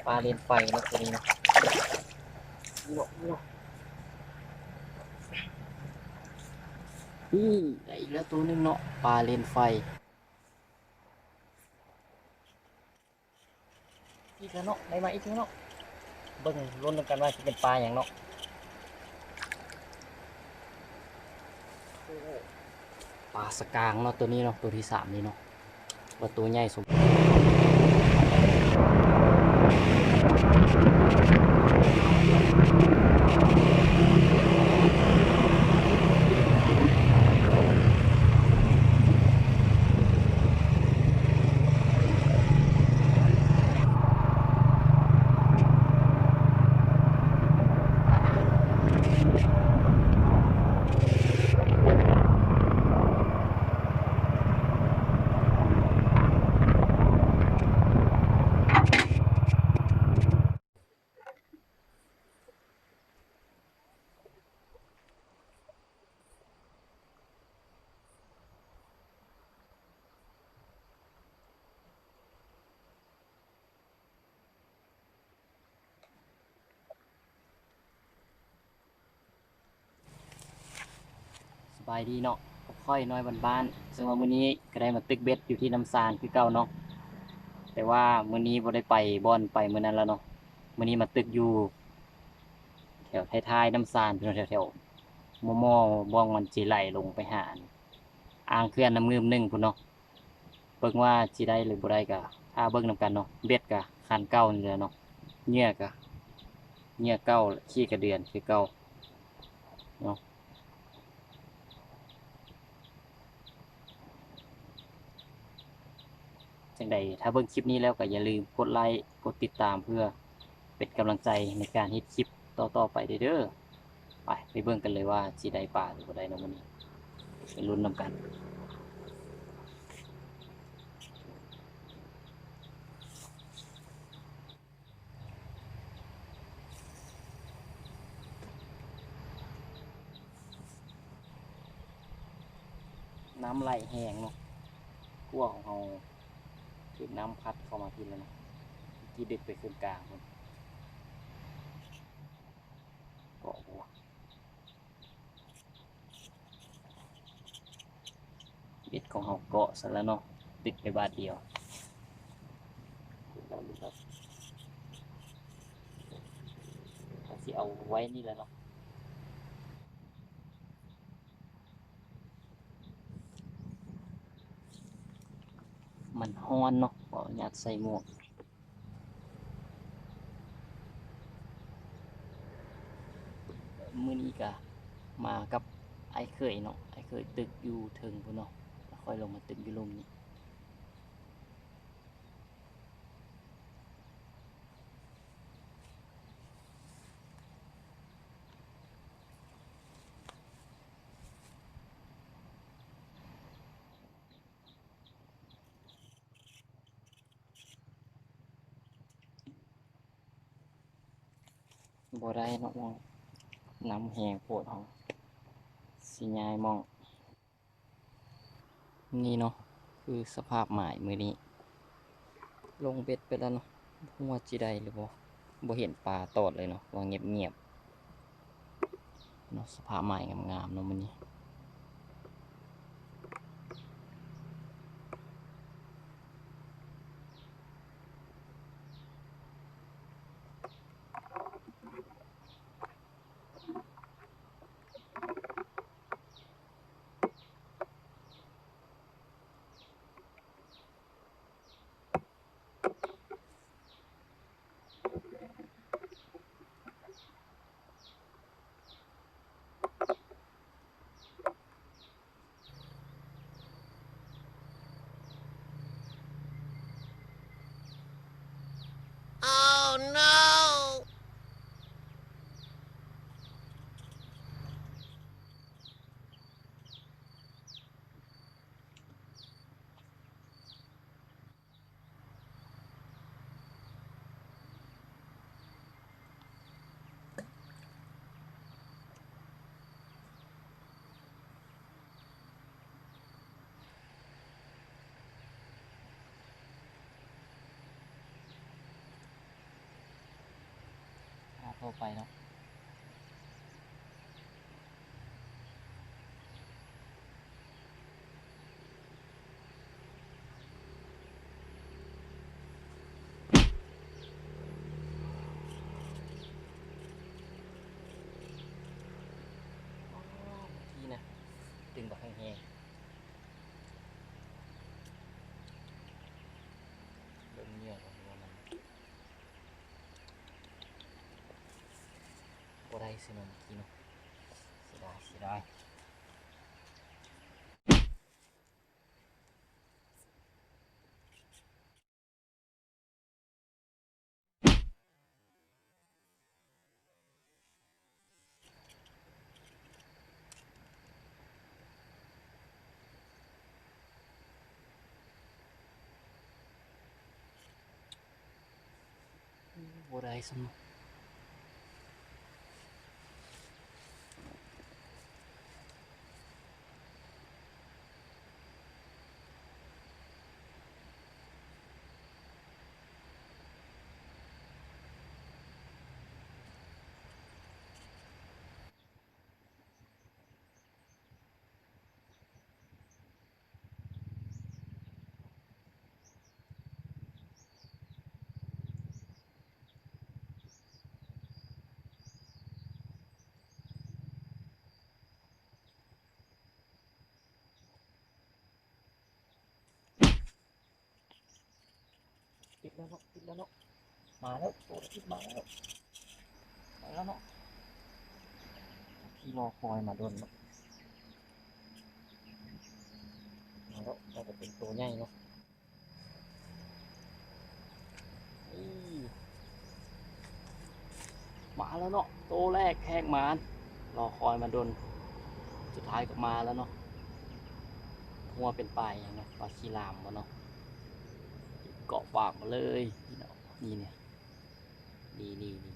ປາເລນໄຟເນາະ ໂຕນີ້ເນາະ ນີ້ເນາະ ນີ້ເນາະ ນີ້ ໄດ້ອີກແລ້ວໂຕໜຶ່ງເນາະ ປາເລນໄຟ. ອີກແລ້ວເນາະ ໄດ້ມາອີກແລ້ວເນາະ ເບິ່ງລຸ້ນນຳກັນວ່າຊິເປັນປາຫຍັງເນາະ ໂອ້ ປາສະກາງເນາະ ໂຕນີ້ເນາະ ໂຕທີສາມນີ້ເນາະ ວ່າໂຕໃຫຍ່ສົມ. ສະບາຍດີເນາະ ກັບຂ້ອຍນ້ອຍບ້ານໆ ເຊິ່ງວ່າມື້ນີ້ກໍໄດ້ມາຕຶກເບັດຢູ່ທີ່ນ້ຳຊານຄືເກົ່າເນາະ ແຕ່ວ່າມື້ນີ້ບໍ່ໄດ້ໄປບ່ອນໄປມື້ນັ້ນແລ້ວເນາະ ມື້ນີ້ມາຕຶກຢູ່ແຖວທ້າຍໆນ້ຳຊານ ແຖວໆໝໍ່ໆ ບ່ອນມັນຊິໄຫຼລົງໄປຫາອ່າງເຂື່ອນນ້ຳງື່ມໜຶ່ງພຸ້ນເນາະ. ເບິ່ງວ່າຊິໄດ້ຫຼືບໍ່ໄດ້ກະຖ້າເບິ່ງນຳກັນເນາະ ເບັດກະຄັນເກົ່ານີ້ແຫຼະເນາະ ເຫຍື່ອກະເຫຍື່ອເກົ່າ ຂີ້ກະເດືອນຄືເກົ່າເນາະ. ຈັ່ງໃດຖ້າເບິ່ງຄລິບນີ້ແລ້ວກະຢ່າລືມກົດໄລ້ ກົດຕິດຕາມເພື່ອເປັນກຳລັງໃຈໃນການເຮັດຄລິບຕໍ່ໆໄປເດີ້. ໄປ ໄປເບິ່ງກັນເລີຍວ່າຊິໄດ້ປາຫຼືບໍ່ໄດ້ເນາະມື້ນີ້ ໄປລຸ້ນນຳກັນ. ນ້ຳໄຫຼແຮງເນາະ ກົວຂອງເຮົາຖືກນ້ຳພັດເຂົ້າມາພີ້ແລ້ວເນາະ ກີ້ດຶກໄປເຄິ່ງກາງພຸ້ນ ເກາະບໍ່ວະ? ເບັດຂອງເຮົາເກາະຊະແລ້ວເນາະ ຕຶກໄປບາດດຽວ ເຮົາຊິເອົາໄວ້ນີ້ແຫຼະເນາະ. ມັນຮ້ອນເນາະ ຂໍອະນຸຍາດໃສ່ໝວກ. ມື້ນີ້ກະມາກັບອ້າຍເຂີຍເນາະ ອ້າຍເຂີຍຕຶກຢູ່ເທິງພຸ້ນເນາະ ແລ້ວຂ້ອຍລົງມາຕຶກຢູ່ລຸ່ມນີ້. ບໍ່ໄດ້ເນາະ ໝ່ອງນ້ຳແຮງໂພດ ເຮົາຊິຍ້າຍໝ່ອງ. ນີ້ເນາະ ຄືສະພາບໝາຍມື້ນີ້ ລົງເບັດໄປແລ້ວເນາະ ບໍ່ຮູ້ວ່າຊິໄດ້ຫຼືບໍ່ ບໍ່ເຫັນປາຕອດເລີຍເນາະ ວ່າງຽບໆເນາະ. ສະພາບໝາຍງາມໆເນາະມື້ນີ້. ຕໍ່ໄປເນາະ. ໂອ້ ທີ່ນະ ດຶງບັກແຮງໆ ເບິ່ງເຫຍື່ອກ່ອນວ່າມັນ ບໍ່ໄດ້ຊິເນາະ ເມື່ອກີ້ເນາະ ເສຍດາຍ ເສຍດາຍ. ບໍ່ໄດ້ຊ້ຳເນາະ. ຕິດແລ້ວເນາະ ຕິດແລ້ວເນາະ ມາແລ້ວ ໂຕຕິດມາແລ້ວ ມາແລ້ວເນາະ ທີ່ລໍຄອຍມາດົນເນາະ ມາແລ້ວ ໜ້າຈະເປັນໂຕໃຫຍ່ເນາະ ນີ້ ມາແລ້ວເນາະ ໂຕແລກແຮກໝານ ລໍຄອຍມາດົນ ສຸດທ້າຍກໍມາແລ້ວເນາະ ຫົວເປັນປາຫຍັງເນາະ ປາຂີ້ຫຼາມບໍ່ເນາະ ເກາະປາກມາເລີຍພີ່ນ້ອງ ນີ້ ນີ້ ນີ້ ນີ້ ນີ້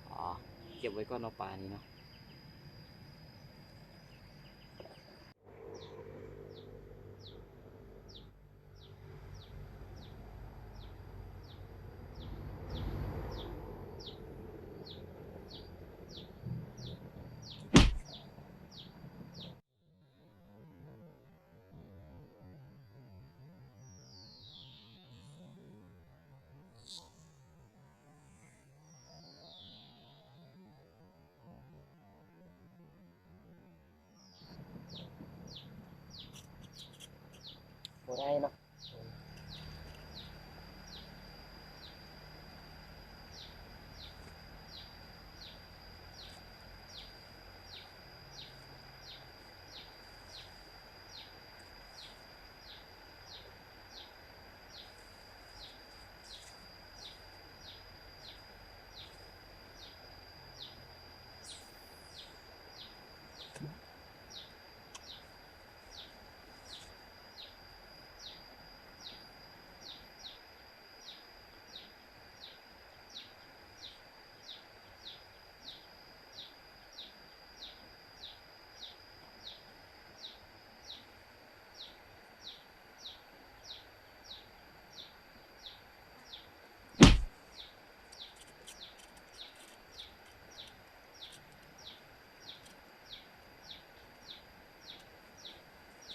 ອາ ເກັບໄວ້ກ່ອນເນາະ ປານີ້ເນາະ. ບໍ່ໄດ້ເນາະ.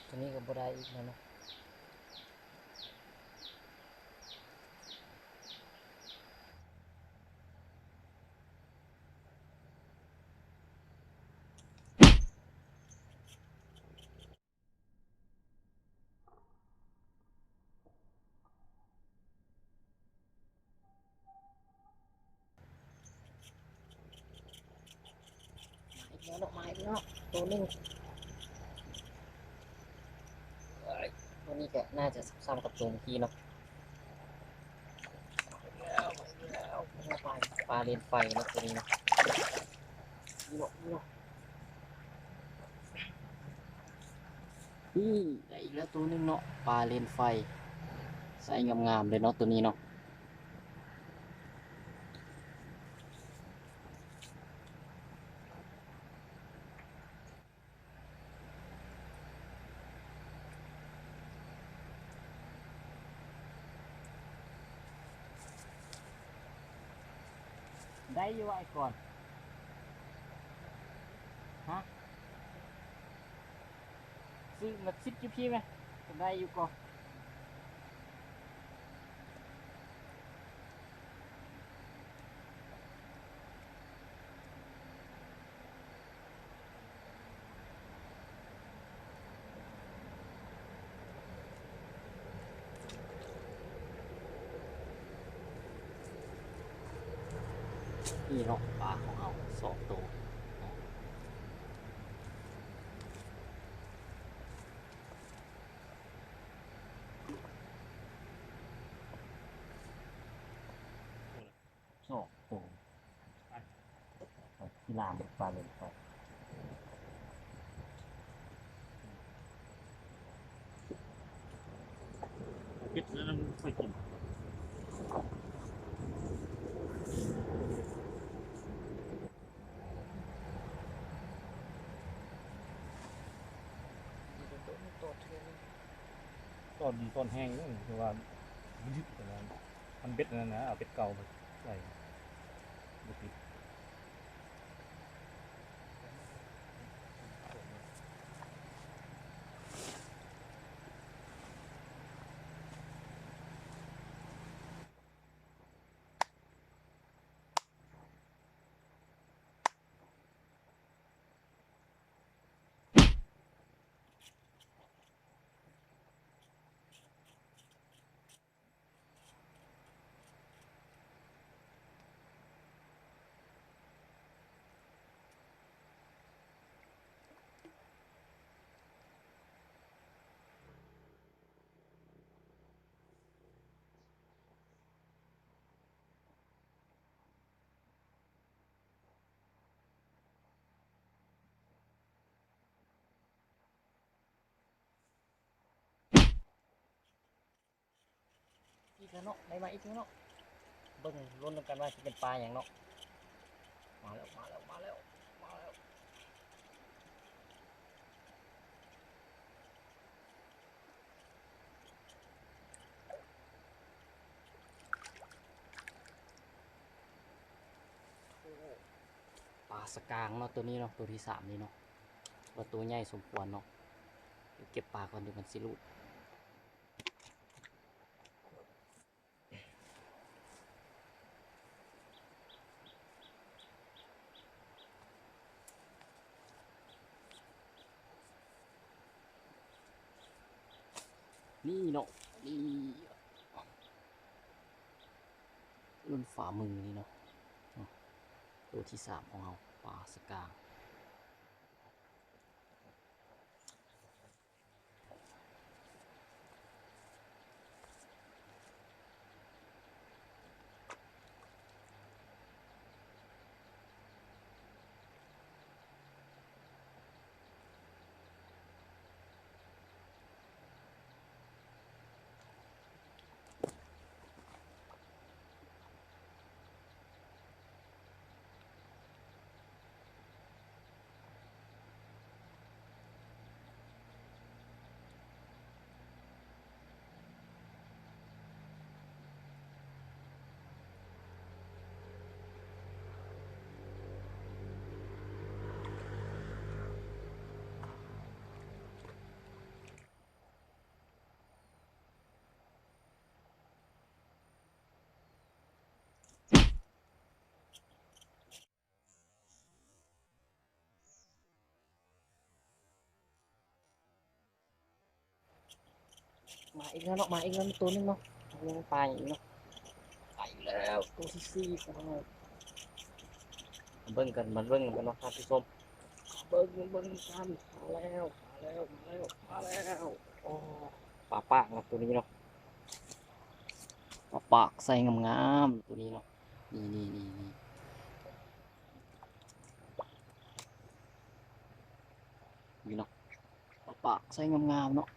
ຕົວນີ້ກໍບໍ່ໄດ້ອີກແລ້ວເນາະ. ມາອີກແລ້ວເນາະ ມາອີກແລ້ວເນາະ ໂຕໜຶ່ງ. ເອີຍ ຕົວນີ້ກໍໜ້າຈະຊ້ຳໆກັບຕົວເມື່ອກີ້ເນາະ. ມາອີກແລ້ວ ມາອີກແລ້ວ ປາ ປາເລນໄຟເນາະ ຕົວນີ້ເນາະ. ນີ້ເນາະ ນີ້ເນາະ. ນີ້ ໄດ້ອີກແລ້ວໂຕໜຶ່ງເນາະ ປາເລນໄຟ ໄຊງາມໆເລີຍເນາະ ໂຕນີ້ເນາະ. ອື ໄດ້ຢູ່ວ່າໄອ້ກອນ ຮະ ຊື້ມາສິບຢູ່ພີ້ແມະ ກໍໄດ້ຢູ່ກໍ. ນີ້ເນາະ ປາຂອງເຮົາສອງໂຕ. ສອງໂຕ ທີ່ລາມປາເຫຼັ້ນໄປ ເຮັດແລ້ວນຳຂ້ອຍກິນ. ຕອນນີ້ຕອນແຮງເດ້ ເພາະວ່າມັນຍຶດອັນນັ້ນ ມັນເບັດອັນນັ້ນນະ ເອົາເບັດເກົ່າມາໃສ່ ບໍ່ຕິດ. ອີກແລ້ວເນາະ ໄດ້ມາອີກແລ້ວເນາະ. ເບິ່ງລຸ້ນນຳກັນວ່າຊິເປັນປາຫຍັງເນາະ. ມາແລ້ວ ມາແລ້ວ ມາແລ້ວ ມາແລ້ວ. ໂອ້ ປາສະກາງເນາະ ໂຕນີ້ເນາະ ໂຕທີສາມນີ້ເນາະ ວ່າໂຕໃຫຍ່ສົມຄວນເນາະ. ເກັບປາກ່ອນ ດຽວມັນຊິຫຼຸດ. ນີ້ເນາະ ນີ້ ລຸ້ນຝ່າມືນີ້ເນາະ ໂຕທີສາມຂອງເຮົາ ປາສະກາງ. ມາອີກແລ້ວເນາະ ມາອີກແລ້ວ ໂຕໜຶ່ງເນາະ ຍັງປາຫຍັງອີກເນາະ. ໄປແລ້ວ ໂຕທີສີ່ຂອງເຮົາ. ເບິ່ງກັນ ມາເບິ່ງກັນເນາະທ່ານຜູ້ຊົມ ເບິ່ງ ເບິ່ງກັນ. ມາແລ້ວ ມາແລ້ວ ມາແລ້ວ ມາແລ້ວ. ໂອ້ ປາປາກເນາະ ໂຕນີ້ເນາະ ປາປາກໄຊງາມໆ ໂຕນີ້ເນາະ. ນີ້ ນີ້ ນີ້ ນີ້ ນີ້ເນາະ ປາປາກໄຊງາມໆເນາະ.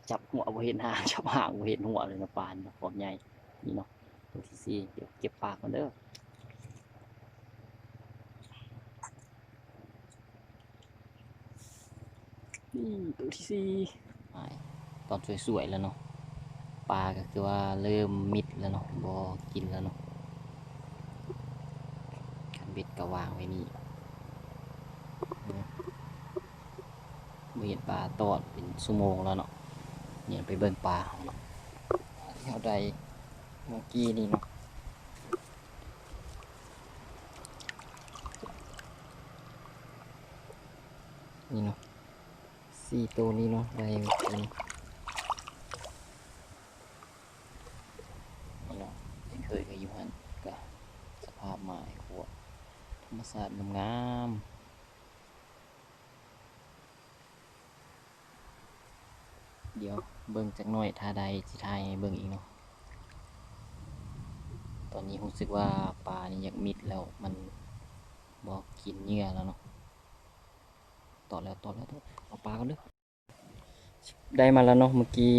ຈັບຫົວບໍ່ເຫັນຫາງ ຈັບຫາງບໍ່ເຫັນຫົວເລີຍເນາະ ປານຄວາມໃຫຍ່. ນີ້ເນາະ ໂຕທີສີ່ ດຽວເກັບປາກ່ອນເດີ. ນີ້ໂຕທີສີ່ ຕອນສວຍໆແລ້ວເນາະ ໄປ ປາກໍຄືວ່າເລີ່ມມິດແລ້ວເນາະ ບໍ່ກິນແລ້ວເນາະ. ຄັນເບັດກໍວາງໄວ້ນີ້ ບໍ່ເຫັນປາຕອດເປັນຊົ່ວໂມງແລ້ວເນາະ. ນີ້ໄປເບິ່ງປາເຮົາເນາະ ທີ່ເຮົາໄດ້ເມື່ອກີ້ນີ້ເນາະ. ນີ້ເນາະ ສີ່ໂຕນີ້ເນາະ ໄດ້ເມື່ອກີ້ນີ້. ນີ້ເນາະ ທີ່ເຄີຍກໍຢູ່ຫັ້ນ ກະສະພາບໝາຍຂວດ ທຳມະຊາດງາມໆ. ດຽວເບິ່ງຈັກໜ້ອຍ ຖ້າໄດ້ຊິຖ່າຍໃຫ້ເບິ່ງອີກເນາະ. ຕອນນີ້ຮູ້ສຶກວ່າປານີ້ຢາກມິດແລ້ວ ມັນບໍ່ກິນເຫຍື່ອແລ້ວເນາະ. ຕອດແລ້ວ ຕອດແລ້ວ ຕອດ ເອົາປາກ່ອນເດີ. ໄດ້ມາແລ້ວເນາະ ເມື່ອກີ້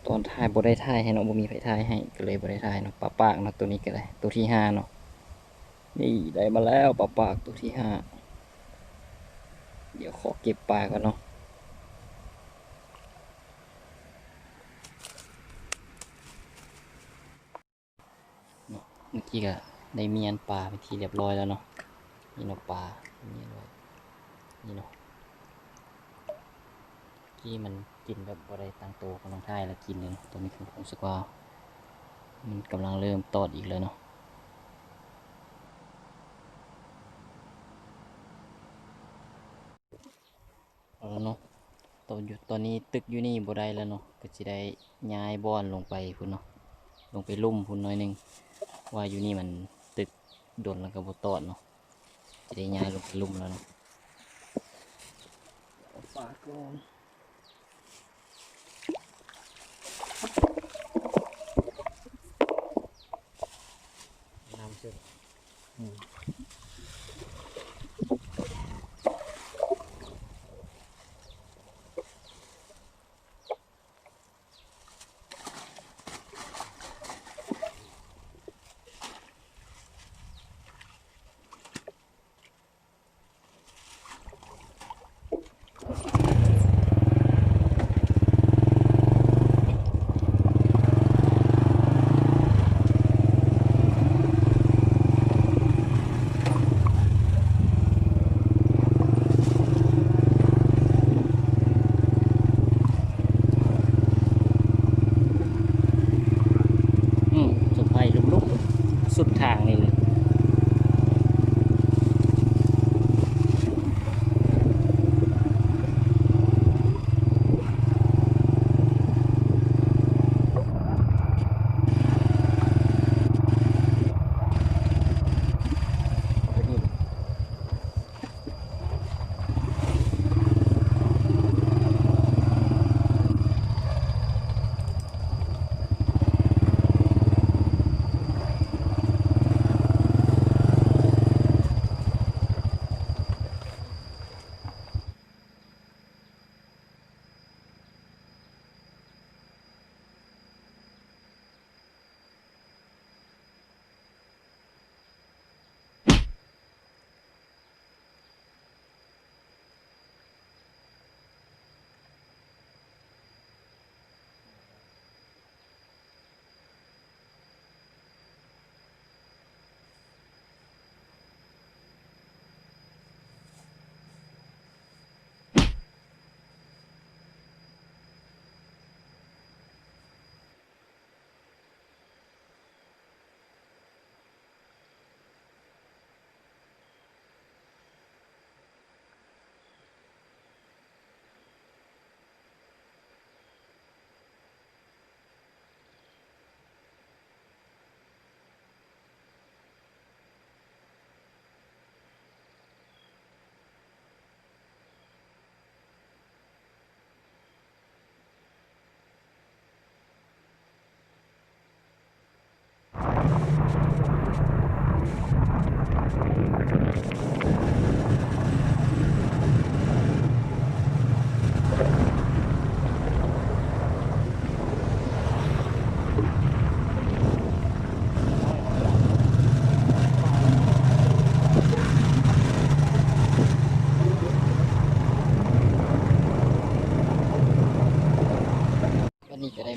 ຕອນຖ່າຍບໍ່ໄດ້ຖ່າຍໃຫ້ເນາະ ບໍ່ມີໃຜຖ່າຍໃຫ້ ກໍເລີຍບໍ່ໄດ້ຖ່າຍເນາະ. ປາປາກເນາະ ໂຕນີ້ກໍໄດ້ ໂຕທີຫ້າເນາະ. ນີ້ໄດ້ມາແລ້ວ ປາປາກໂຕທີຫ້າ. ດຽວຂໍເກັບປາກ່ອນເນາະ. ເນາະ ເມື່ອກີ້ກໍໄດ້ມ້ຽນປາເປັນທີ່ລຽບຮ້ອຍແລ້ວເນາະ. ນີ້ເນາະ ປາມ້ຽນໄວ້ ນີ້ເນາະ. ກີ້ມັນກິນແບບບໍ່ໄດ້ຕັ້ງໂຕ ກຳລັງຖ່າຍແລ້ວກິນເລີຍເນາະ. ຕອນນີ້ຄືຮູ້ສຶກວ່າມັນກຳລັງເລີ່ມຕອດອີກແລ້ວເນາະ. ເອົາລະເນາະ ຕອນຢູ່ ຕອນນີ້ຕຶກຢູ່ນີ້ບໍ່ໄດ້ແລ້ວເນາະ ກໍຊິໄດ້ຍ້າຍບ່ອນລົງໄປພຸ້ນເນາະ ລົງໄປລຸ່ມພຸ້ນໜ້ອຍໜຶ່ງ ວ່າຢູ່ນີ້ມັນຕຶກດົນແລ້ວກໍບໍ່ຕອດເນາະ ຊິໄດ້ຍ້າຍລົງໄປລຸ່ມແລ້ວເນາະ. ເອົາປາກ່ອນ ນ້ຳເສີມ ອືມ.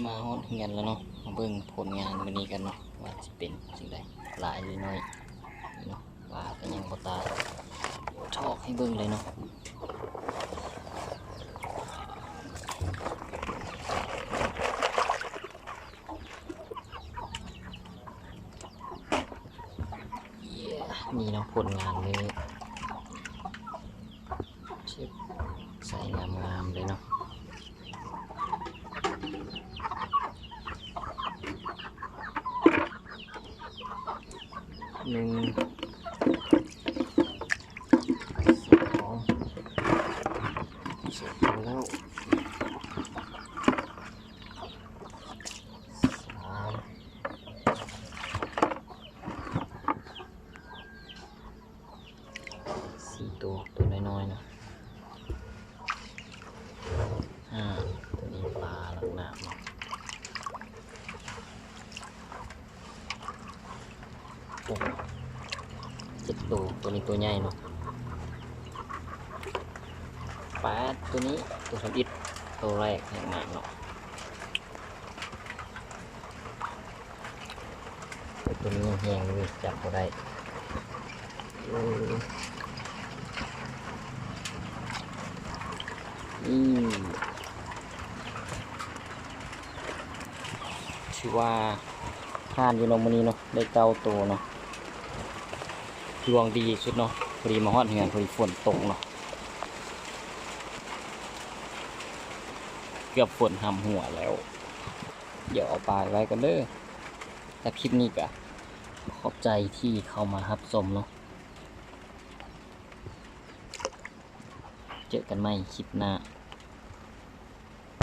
ມາຮອດເຮືອນແລ້ວເນາະ ມາເບິ່ງຜົນງານມື້ນີ້ກັນເນາະ ວ່າຊິເປັນຈັ່ງໃດ ຫຼາຍຫຼືໜ້ອຍເນາະ. ປາກໍຍັງບໍ່ຕາຍ ຖອກໃຫ້ເບິ່ງເລີຍເນາະ. ນີ້ເນາະ ຜົນງານມື້ນີ້ ເຊັບ ໃສ່ງາມໆເລີຍເນາະ. ໜຶ່ງ ສອງ ສອງແລ້ວ ສາມ ສີ່ໂຕ ໂຕນ້ອຍໆເນາະ. ຫ້າ ໂຕນີ້ປາຫຼັງນ້ຳເນາະ. ຫົກ ເຈັດໂຕ ໂຕນີ້ໂຕໃຫຍ່ເນາະ. ແປດ ໂຕນີ້ ໂຕທຳອິດ ໂຕແລກແຮງມາກເນາະ. ໂຕນີ້ແຮງຢູ່ ຈັບບໍ່ໄດ້. ໂອ້ ນີ້ ຖືວ່າຜ່ານຢູ່ເນາະ ມື້ນີ້ເນາະ ໄດ້ເກົ້າໂຕເນາະ. ດວງດີສຸດເນາະ ພໍດີມາຮອດເຮືອນ ພໍດີຝົນຕົກເນາະ ເກືອບຝົນຫຳຫົວແລ້ວ. ດຽວເອົາປາໄວ້ກ່ອນເດີ. ແລ້ວຄລິບນີ້ກະຂອບໃຈທີ່ເຂົ້າມາຮັບຊົມເນາະ. ເຈີກັນໃໝ່ຄລິບໜ້າ.